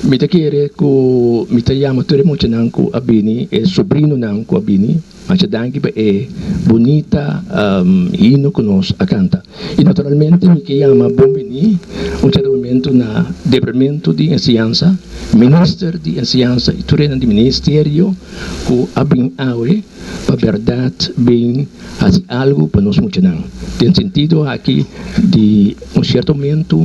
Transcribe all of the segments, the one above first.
Mi ta kere ku mi ta yama tur e muchanan ku a bini, e sobrinonan ku a bini, masha danki pa e bunita himno ku nos a kanta. I naturalmente mi ke yama bon bini un sierto momento na Departamento di Enseñansa, Minister di Enseñansa i tur esnan di Ministerio ku a bin awe pa bèrdat bin hasi algu pa nos muchanan. Den sentido aki di un sierto momento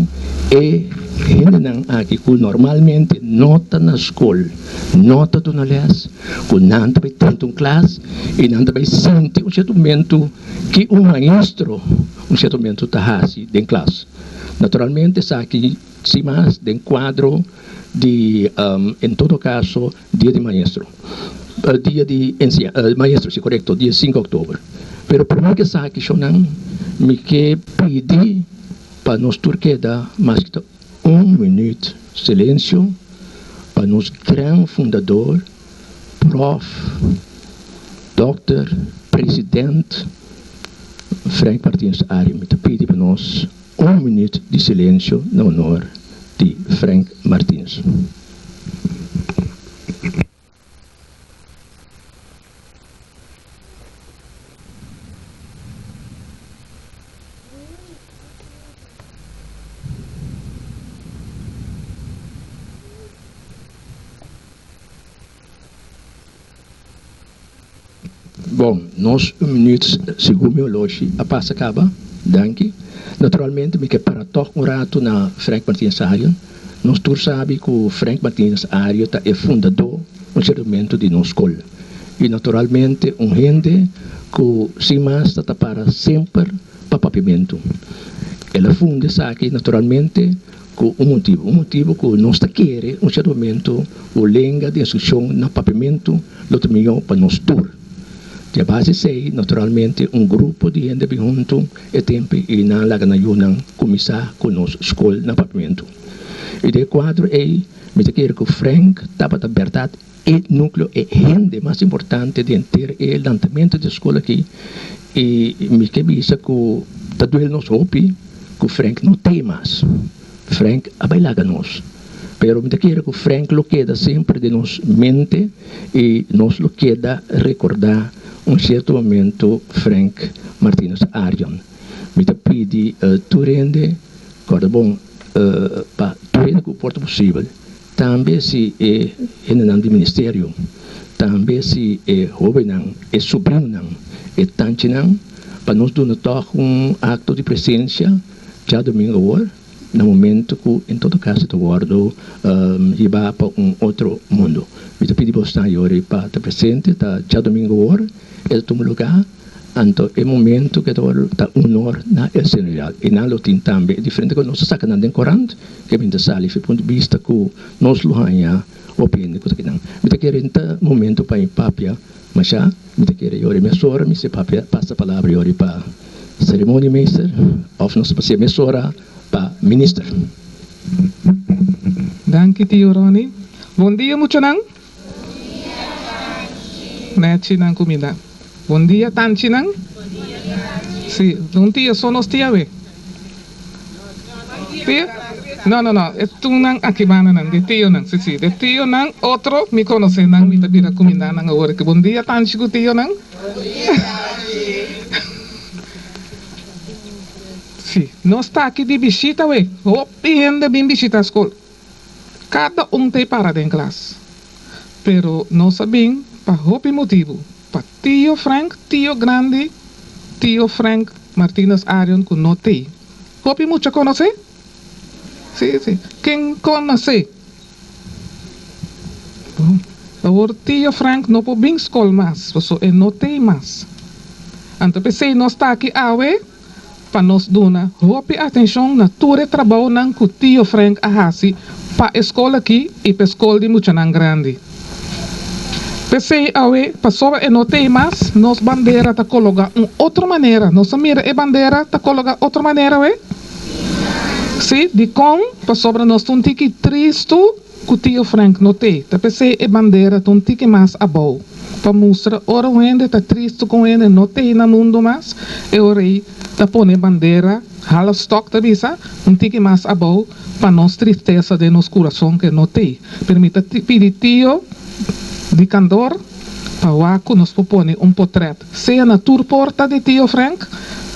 e hendenan aki ku normalmente no ta na skol, no ta duna lès, ku nan ta bai tenta un klas i nan ta bai sinti un sierto momento ki un maestro un sierto momento ta hasi den klas. Naturalmente esaki si mas den kuadro di en todo kaso Dia di Maestro, Dia di Enseña, Maestro, si korekto, dia sinku oktober. Pero promé ke esaki shownan mi ke pidi pa nos tur keda maske ta un minüt silensio pa nos gran fundador, prof. Dòkter, President Frank Martinus Arie. Mi ta pidi pa nos un minüt di silensio na honor di Frank Martinus. Bon, nos un minuut segun mi oloshi a pasa caba. Danki. Naturalmente mi ke para tog un rato na Frank Martinez Ario. Nos tur sabi cu Frank Martinez Ario ta e fundador un cierto momento di nos scol. Y naturalmente un hende cu sin mas ta ta para semper pa papiamento. El a funda esaki naturalmente Ku un motibu, un motibu ku nos ta kere un sierto momento ku lenga di instrukshon na papiamentu lo ta mihó pa nos tur. Di a base esei, naturalmente un grupo di hende bin huntu e tempu i nan laga nan yunan kuminsá ku nos skol na papiamentu. I den e kuadro ei mi ta kere ku Frank tabata bèrdat e núkleo, e hende mas importante den henter e lantamentu di e skol aki i mi ke bisa ku ta duel nos hopi ku Frank no t'ei mas. Frank a bai laga nos. Pero mi ta kere ku Frank lo keda semper den nos mente i nos lo keda rekordá un sierto momento Frank Martinus Arion. Mi ta pidi tur hende kòrda bon pa tur hende ku por ta posibel. Tambe si e hendenan di ministerio, tambe si e hobennan, e subrinonan, e tanchinan, pa nos duna tòg un akto di presensia djadumingu awor, na momento ku en todo kaso ta wòrdu hibá pa un otro mundu. Mi ta pidi bosnan yori pa ta presente, ta djadumingu awor e ta tuma lugá. Anto e momento ke ta wòrdu ta honor na el señorial i nan lo tin tambe e diferente ku nos a saka nan den korant ke bin ta sali fi punto di bista ku nos lo haña hopi hende ku ta kinan. Mi ta kere ta momento pa mi papia masha mi ta kere yori mesora mi si papia pasa palabra yori pa ceremoniemeester of nos ta pasia mesora pa minister. Danki tio Ronnie. Bon dia muchanan. Nechinan kumida. Bon dia tanchinan. Si, un tia so nos tia we. Tia? No, no, no, e tunnan aki banda nan, di tionan, si, si, di tionan, otro mi conoce nan, mi ta bira cuminda nan awor aki. Bon dia tanchi cu tionan. Si, nos ta aki di bishita we, hopi hende bin bishita school. Kada un ta e para den klas. Pero nos a bin pa hopi motibu, pa Tio Frank, Tio Grandi, Tio Frank Martinus Arion ku no t'ei. Hopi mucha konosé? Sí, sí. Ken konosé? Bon, awor Tio Frank no por bin skol mas, paso e no t'ei mas. Anto p'esei nos ta aki awe. Pa nos duna hopi atenshon na tur e trabounan ku Tio Frank a hasi pa e skol aki i pa e skol di muchanan grandi. P'esei awe, pasobra e no t'ei mas, nos bandera ta kologá un otro manera. Nos a mira e bandera ta kologá otro manera awe? Sí, dikon? Pasobra nos ta un tiki tristu Ku tio Frank no t'e, ta p'esei e bandera ta un tiki mas abou, pa mustra ora un hende ta tristu ku un hende no t'ei na mundu mas, e ora ei ta pone e bandera Half stok ta bisa, un tiki mas abou, pa nos tristesa den nos kurason ke no tei. Pero mi ta pidi Tio di Kandor pa wak ku nos por pone un potret, sea na tur porta di Tio Frank,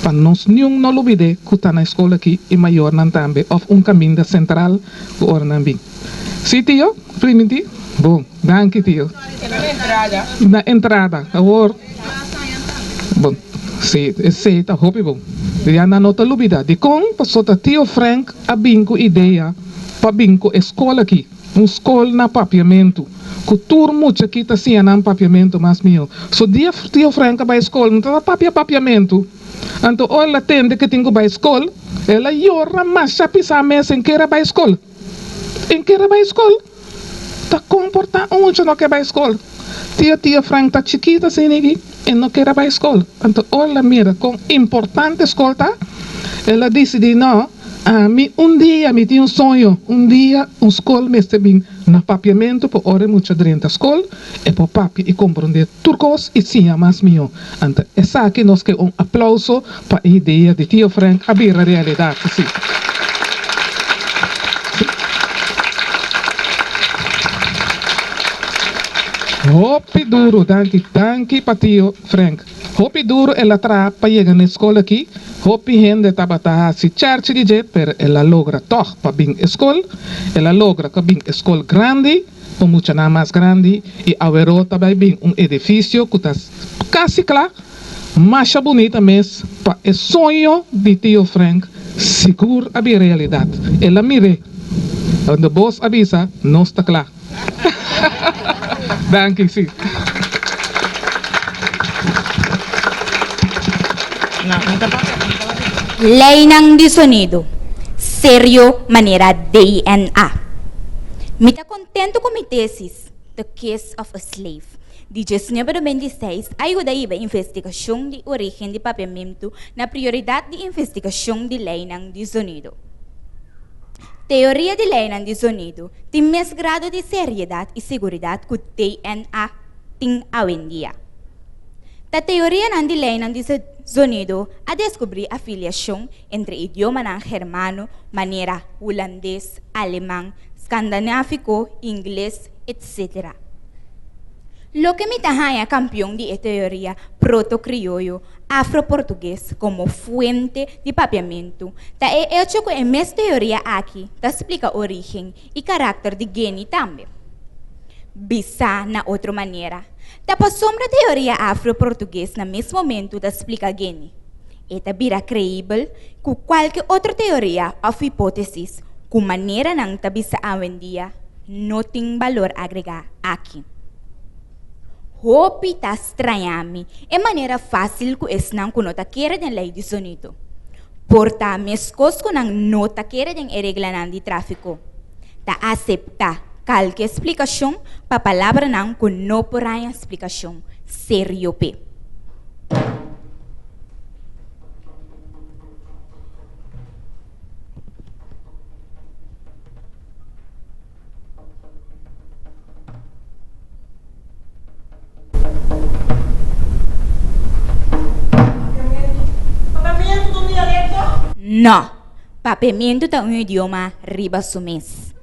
pa nos niun no lubid'é ku ta na e skol aki i mayornan tambe, òf un kaminda sentral ku ora nan bin. Sí, Tio? Primintí? Bon, danki Tio. Na entrada. Awor, bon, sí, esei ta hopi bon. Ya nan no ta lubidá. Dikon? Pasobra ta Tio Frank a bin ku idea pa bin ku e skol aki, un skol na papiamentu, ku tur mucha aki ta siña nan papiamentu mas mihó. So dia Tio Frank a bai skol, no ta papia papiamentu. Anto ora el a tende ku e tin ku bai skol, el a yora masha pisá mes en kere bai skol. En kere bai skol? Ta komportá un mucha no ke bai skol. Tio Tio Frank ta chikito asina aki, e no kere bai skol. Anto ora el a mira kon importante skol ta, el a disidí, No, ami un dia mi tin un soño, un dia un skol mester bin na papiamentu pa ora e mucha drenta skol, e por papia i komprondé tur kos i siña mas mihó. Anto esaki nos ke un aplauso pa e idea di Tio Frank a bira realidat. Sí. Hopi duru, danki, danki pa Tio Frank. Hopi duru el a traha pa yega na e skol aki. Hopi hende tabata hasi chèrchi di dje, pero el a logra tòg pa bin e skol. El a logra pa bin e skol grandi. Un muchanan mas grandi i aweró ta bai bin un edifisio ku ta kasi kla, masha bunita mes pa e soño di tio Frank sigur a bira realidat. El a mir'é. Unda bos a bisa nos ta kla. Danki, si. Leinan di sonido serio manera DNA. Mi ta contento cu mi tesis, The Kiss of a Slave, di 1926 a yuda hiba investigacion di origen di papiamentu na prioridad di investigacion di leinan di zonido. Teoria di leinan di zonido tin mes grado di seriedad y seguridad cu DNA tin awendia. Ta teorianan di leinan di zonido a descubri afiliacion entre idiomanan germano manera hulandes, aleman, skandinavico, ingles, etc. Loke mi ta haña campeon di e teoria proto-crioyo afro-portugues como fuente di papiamentu ta e echo cu e mes teoria aki ta splica origen y caracter di Gueni tambe. Bisa na otro manera, ta pasobra teoria afro-portugues na mes momento ta splica Gueni. E ta bira creibel cu cualke otro teoria of hipotesis cu manera nan ta bisa awendia no tin balor agrega aki. Hopi ta straña mi e manera facil cu esnan cu no ta kere den ley di zonido por ta mescos cu nan no ta kere den e reglanan di trafico, ta acepta calke splicacion pa palabranan cu no por haña splicacion serio p'e. No, papiamentu ta un idioma riba su mes.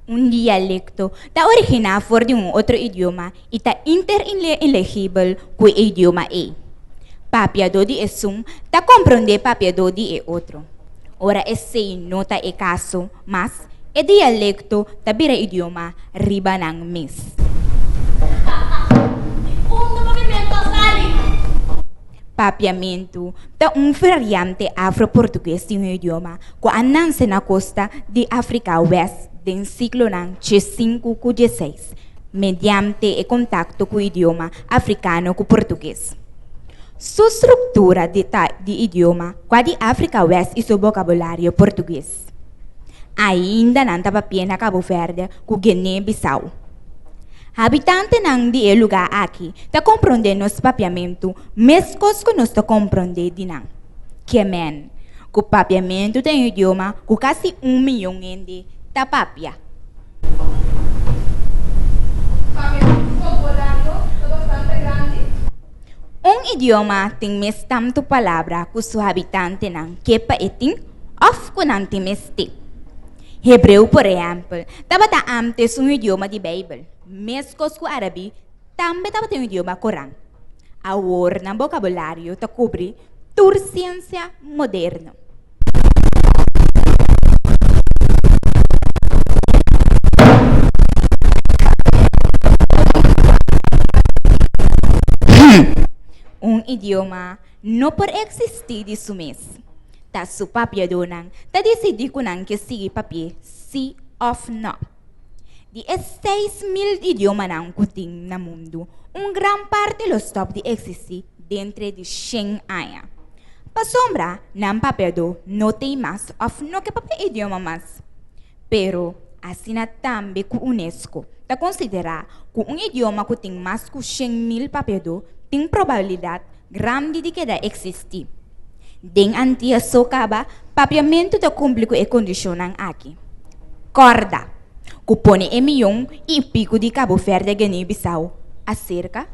Un dialecto ta originá for di un otro idioma i ta interinteligibel ku e idioma ei. Papiadó di esun ta komprondé papiadó di e otro. Ora esei no ta e kaso mas, e dialekto ta bira idioma riba nan mes. Papiamentu ta un variante afro-portugues di un idioma ku a nanse na kosta di Afrika West den siglonan diesinku ku dieseis, mediante e kontakto ku idioma afrikano ku portugues. Su struktura di ta di idioma kua di Afrika West i su bokabulario portugues. Ainda nan ta papia na Cabo Verde ku Guinea Bissau. Habitantenan di e lugá aki ta komprondé nos papiamentu meskos ku nos ta komprondé di nan. Ke men ku papiamentu ta un idioma ku kasi un miyon hende ta papia. Un. idioma tin mes tantu palabra ku su habitantenan ke pa e tin òf ku nan tin mester. Hebreo, por ehèmpel, tabata ántes un idioma di Beibel, meskos ku arabí tambe tabata un idioma Koran. Awor nan bokabulario ta kubri tur siensia moderno. Un idioma no por eksistí di su mes. Ta su papiadónan ta disidí ku nan ke sigui papi'é sí òf nò. Di e 6000 idiomanan ku tin na mundu, un gran parti lo stòp di eksistí dentre di shen aña. Pasobra nan papiadó no t'ei mas òf no ke papia e idioma mas. Pero, asina tambe ku unesco ta konsiderá ku un idioma ku tin mas ku 100.000 papiadó tin probabilidat grandi di keda eksistí. Den Antia so kaba, papiamentu ta kumpli ku e kondishonnan aki. Kòrda ku pone e miyon i piku di Cabo Verde Guinea-Bissau aserka.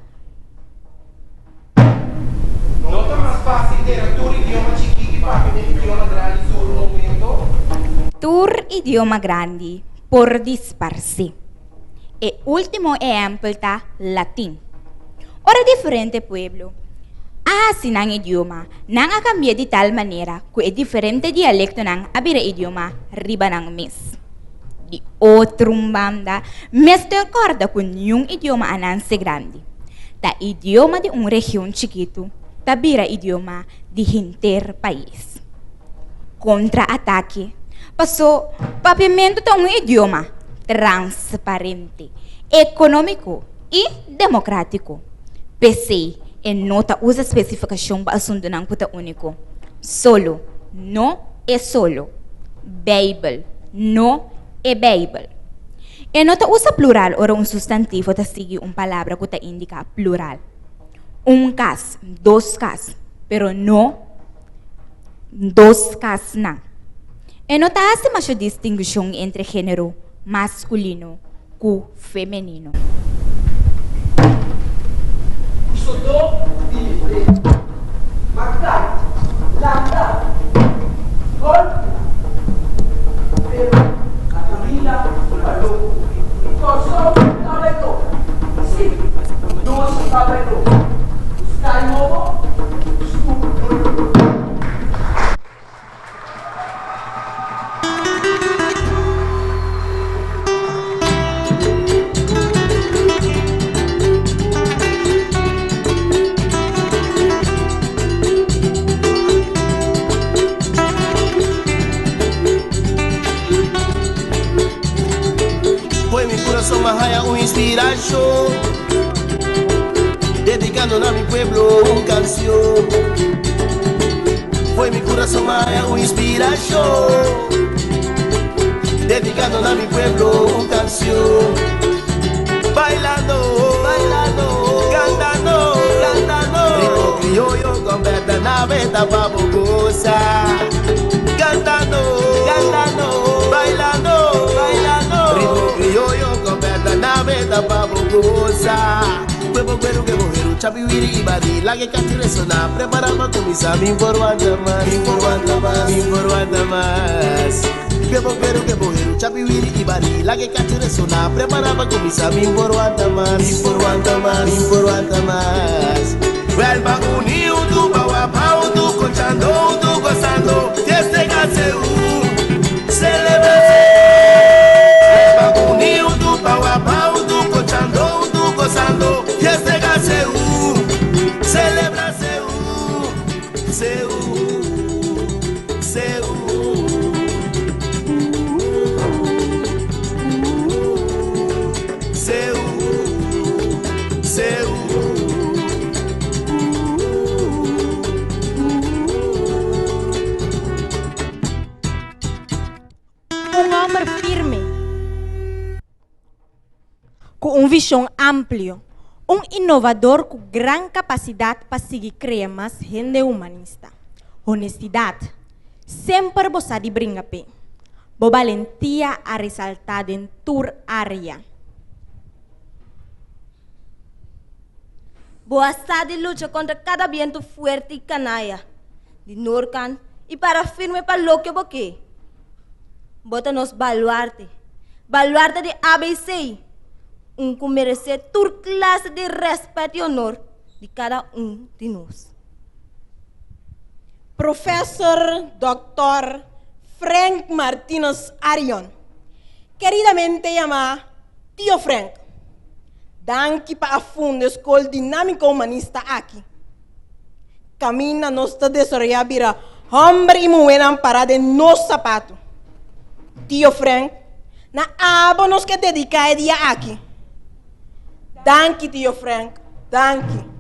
No ta mas fácil tera tur idioma chikí i papia un idioma grandi tur momento? Tur idioma grandi por disparsé. E último ehèmpel ta latin. Ora diferente pueblo a hasi nan idioma, nan a kambi'é di tal manera ku e diferente dialektonan a bira idioma riba nan mes. Di otro un banda, mester kòrda ku niun idioma a nanse grandi. Ta idioma di un region chikitu ta bira idioma di henter pais. Kontra atake, pasó papiamentu ta un idioma transparente, ekonómiko i demokrátiko. P'esei e no ta usa spesifikashon pa asuntunan ku ta úniko. Solo, no e solo. Beibel, no e Beibel. E no ta usa plural ora un sustantivo ta sigui un palabra ku ta indiká plural. Un kas, dos kas, pero no dos kasnan. E no ta hasi masha distinguishon entre género maskulino ku femenino. Sodó di mi pretu, ma kai, lanta, gòlpia, pero na kaminda pa loko. Kòrsou ta bai toka, sí, nos ta bai loka, ku stai nobo, skur no loka. Poi mi corazón a haya un inspiración Dedicando a mi pueblo un canción Foi mi corazón haya un inspiración Dedicando a mi pueblo un canción Bailando, bailando, cantando, cantando Ritmo criollo con nave pa gozar Cantando, cantando, bailando, bailando Ritmo criollo con nave pa gozar Pueblo güero que mujer, chapi wiri y bari La que casi resona, prepara pa comenzar Mi por aguanta más, mi por aguanta más, mi por aguanta más Pueblo güero que mujer, chapi wiri y bari La que casi resona, prepara pa comenzar Mi por aguanta más, mi por aguanta más, mi por aguanta más Welba uniu tu bawa pau tu cochando tu gozando Fiesta gaseu, celebración Welba uniu tu bawa pau tu cochando tu gozando Fiesta gaseu, celebración Seu, seu Seu, seu Un hòmber firme, ku un vishon amplio, un inovador ku gran kapasidat pa sigui krea mas hende humanista. Honestidat, semper bo sa di bringa p'e. Bo balentia a resaltá den tur área. Bo a sa di lucha kontra kada bientu fuerte i kanaya di norkan i para firme pa loke bo ke. Bo ta nos baluarte, baluarte di ABC, un ku meresé tur klase di rèspèt i onor di kada un di nos. Professor Dòktor Frank Martinus Arion, keridamente yamá Tio Frank, danki pa a funda e skol dinámiko humanista aki. Kaminda nos ta desaroyá bira hòmber i muhénan pará den nos sapatu. Tio Frank, na abo nos ke dediká e dia aki. Danki Tio Frank, danki.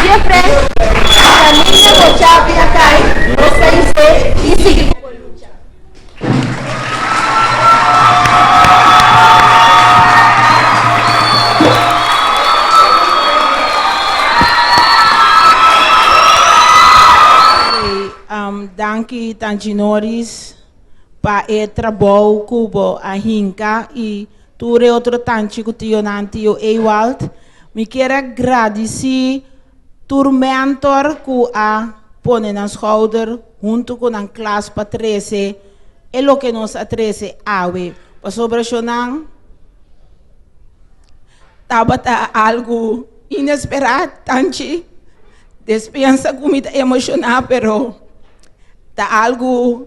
Dear friend, Kaminda bo chapi a kai, nos ta isé i sigui ku bo lucha. Danki Tanchi Noris pa e trabou ku bo a hinka i tur e otro tanchi ku tionan tio Ewald. Mi kier a gradisí tur mentor ku a pone nan schouder huntu ku nan klas pa trese e loke nos a trese awe. Pasobra shonnan tabata algu inesperá tanchi despensa ku mi ta emoshoná pero ta algu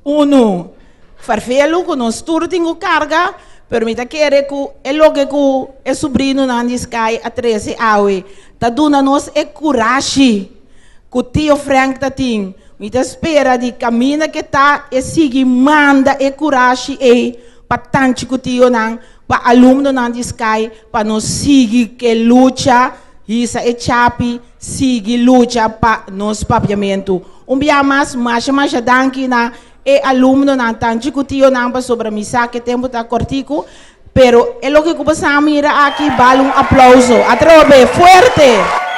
Unu, farfelu ku nos tur tin ku karga, pero mi ta kere ku e loke ku e subrinunan di Sky a trese awe ta duna nos e kurashi ku Tio Frank ta tin. Mi ta spera di kaminda ke ta e sigui manda e kurashi ei pa tanchi ku tionan, pa alumnonan di Sky, pa nos sigui ke lucha, hisa e chapi, sigui lucha pa nos papiamentu. Un bia mas, masha masha danki na e alumnonan, tanchi ku tionan, pasobra mi sa ke tempu ta kortiku, pero e loke ku bo sa mira aki bal un aplauso. Atrobe, fuerte!